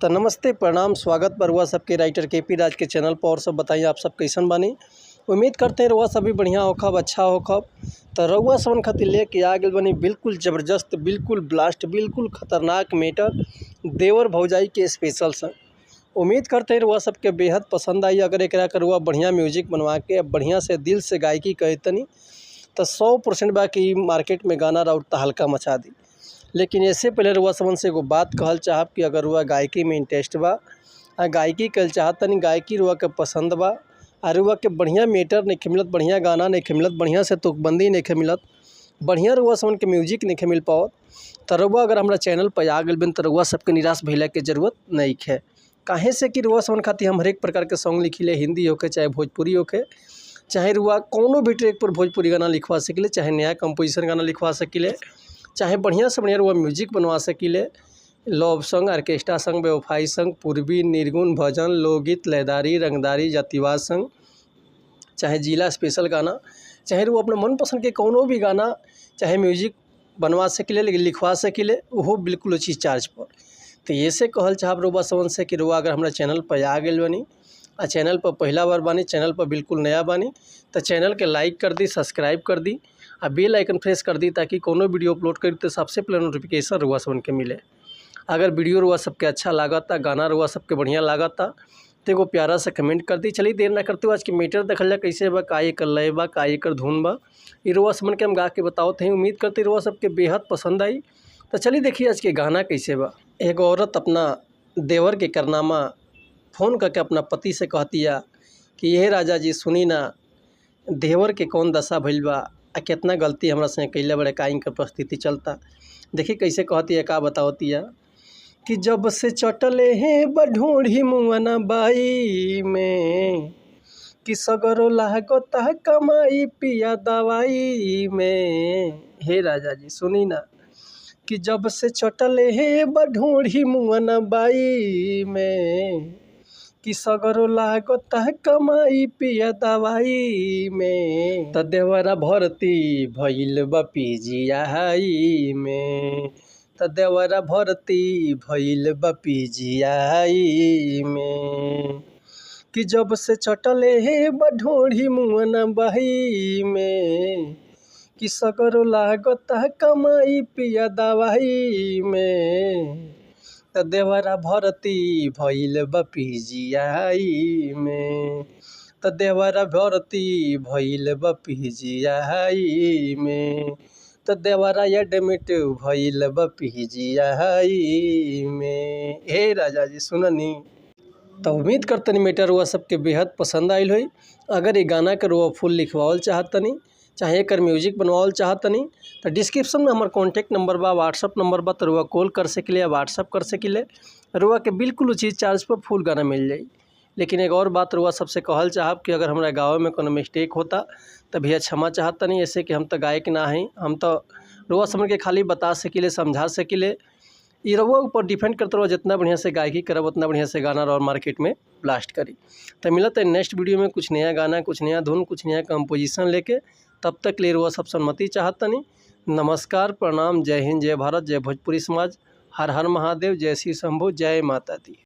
तो नमस्ते, प्रणाम, स्वागत बा रउआ सबके राइटर के पी राज के चैनल पर। और सब बताइए आप सब कैसन बानी। उम्मीद करते हैं रउआ सभी बढ़िया होखब, अच्छा होखब। तो रउआ सबन खातिर लेके आ गइल बानी बिल्कुल ज़बरदस्त, बिल्कुल ब्लास्ट, बिल्कुल खतरनाक मैटर देवर भौजाई के स्पेशल संग। उम्मीद करते हैं रउआ सबके बेहद पसंद आई। अगर एकरा के रउआ बढ़िया म्यूजिक बनवा के बढ़िया से दिल से गायकी करे तनी तो 100% बा कि मार्केट में गाना राउर तहलका मचा दी। लेकिन इससे पहले रउआ सबन से एगो बात कहल चाहब कि अगर रउआ गायकी में इंटरेस्ट बा आ गायकी कइल चाहतनी, गायकी रउआ के पसंद बा आ रउआ के बढ़िया मैटर नइखे मिलत, बढ़िया गाना नइखे मिलत, बढ़िया से तुकबंदी नइखे मिलत, बढ़िया रउआ सबन के म्यूजिक नइखे मिल पावत, त रउआ अगर हमरा चैनल पर आ गइल बानी त रउआ सबके निराश भइला के जरूरत नइखे। काहे से कि रउआ सबन खातिर हम हरेक प्रकार के सॉन्ग लिखिले, हिंदी होखे चाहे भोजपुरी होखे, चाहे रउआ कौनो भी ट्रैक पर भोजपुरी गाना लिखवा सकिले, चाहे नया कंपोजिशन गाना लिखवा सकिले, चाहे बढ़िया से बढ़िया रउआ म्यूजिक बनवा सकिले। लव सॉन्ग, ऑर्केस्ट्रा सॉन्ग, बेवफाई सॉन्ग, पूर्वी, निर्गुण, भजन, लोकगीत, लयदारी, रंगदारी, जातिवाद सॉन्ग, चाहे जिला स्पेशल गाना, चाहे रउआ अपना मनपसंद के कौनो भी गाना चाहे म्यूजिक बनवा सकिले, लेकिन लिखवा सकिले, ओहो बिल्कुल उचित चार्ज पर। तो ऐसे कहल चाहब रउआ सबन से कि रउआ अगर हमरा चैनल पर आ गइल बानी आ चैनल पर पहला बार बानी, चैनल पर बिल्कुल नया बानी, तो चैनल के लाइक कर दी, सब्सक्राइब कर दी आ बेल आइकन प्रेस कर दी ताकि कोनो वीडियो अपलोड करी तो सबसे पहले नोटिफिकेशन रउआ सबन के मिले। अगर वीडियो रउआ सबके अच्छा लागता, गाना रउआ सबके बढ़िया लागता तो एगो प्यारा सा कमेंट कर दी। चलिए देर ना करते हुए आज के मैटर देखल जाए कैसे बा, का एकर लय बा, का एकर धुन बा, ई रउआ सबन के हम गा के बतावत हई। उम्मीद करते रउआ सबके बेहद पसंद आई। तो चलिए देखिए आज के गाना कैसे बा। एगो औरत अपना देवर के करनामा फ़ोन करके अपना पति से कहतिया कि ये राजा जी सुनी ना, देवर के कौन दशा भइल बा आ केतना गलती हमरा संगे कइले बड़े, का इनकर परिस्थिति चलता। देखिए कैसे कहतिया, का बतावतिया कि जब से चटले हैं बढोढ़ी मुअना बाई में, कि सगरो लागता कमाई पिया दवाई में। हे राजा जी सुनी ना कि जब से चटले हैं बढोढ़ी मुअना बाई में, कि सगरो लागता कमाई पिया दवाई में, त देवरा भर्ती भइल बा पीजीआई में, त देवरा भर्ती भइल बा पीजीआई में, कि जब से चटले हे बढोढ़ी मुअना बही में, कि सगरो लागता कमाई पिया दवाई में, त देवरा भर्ती भइल बा पीजीआई में, त देवरा भर्ती भइल बा पीजीआई में, त देवरा एडमिट भइल बा पीजीआई में। हे राजा जी सुननी। तो उम्मीद करतनी मैटर रउआ सबके बेहद पसंद आइल होई। अगर ये गाना के रउआ फुल लिखवावल चाहतनी, चाहे एकर म्यूजिक बनवावल चाहतनी, तो डिस्क्रिप्शन में हमार कॉन्टैक्ट नंबर बा, व्हाट्सअप नंबर बा, तो रउआ कॉल कर सकिले या व्हाट्सअप कर सकिले। रउआ के बिल्कुल उचित चार्ज पर फुल गाना मिल जाई। लेकिन एक और बात रउआ सबसे कहल चाहब कि अगर हमरा गावे में कोनो मिस्टेक होता तो भैया क्षमा चाहतनी, ऐसे कि हम तो गायक ना हई, हम तो रउआ सबन के खाली बता सकिले, समझा सकिले। ई रउआ ऊपर डिपेंड करत रउआ जितना बढ़िया से गायकी करब उतना बढ़िया से गाना और मार्केट में ब्लास्ट करी। तो मिलत है नेक्स्ट वीडियो में कुछ नया गाना, कुछ नया धुन, कुछ नया कंपोजिशन लेके। तब तक ले रउआ सब सहमति चाहतनी। नमस्कार, प्रणाम, जय हिंद, जय भारत, जय भोजपुरी समाज, हर हर महादेव, जय श्री शंभू, जय माता दी।